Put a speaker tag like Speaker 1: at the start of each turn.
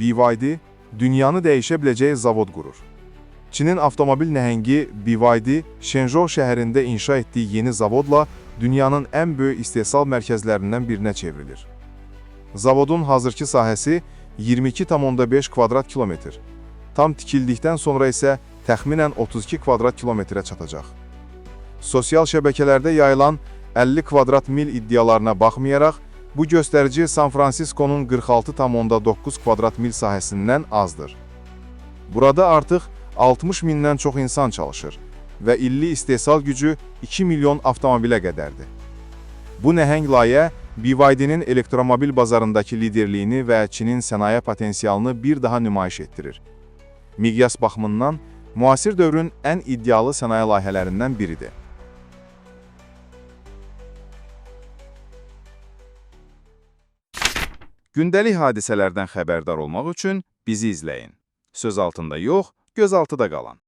Speaker 1: BYD dünyanı dəyişə biləcək zavod qurur. Çinin avtomobil nəhəngi BYD, Shenzhou şəhərində inşa etdiyi yeni zavodla dünyanın ən böyük istehsal mərkəzlərindən birinə çevrilir. Zavodun hazırki sahəsi 22,5 kvadrat kilometr. Tam tikildikdən sonra isə təxminən 32 kvadrat kilometrə çatacaq. Sosial şəbəkələrdə yayılan 50 kvadrat mil iddialarına baxmayaraq, bu göstərici San Fransiskonun 46,9 kvadrat mil sahəsindən azdır. Burada artıq 60 mindən çox insan çalışır və illik istehsal gücü 2 milyon avtomobilə qədərdir. Bu nəhəng layihə BYD-nin elektromobil bazarındakı liderliyini və Çinin sənaye potensialını bir daha nümayiş etdirir. Miqyas baxımından müasir dövrün ən iddialı sənaye layihələrindən biridir.
Speaker 2: Gündəlik hadisələrdən xəbərdar olmaq üçün bizi izləyin. Söz altında yox, göz altıda qalan.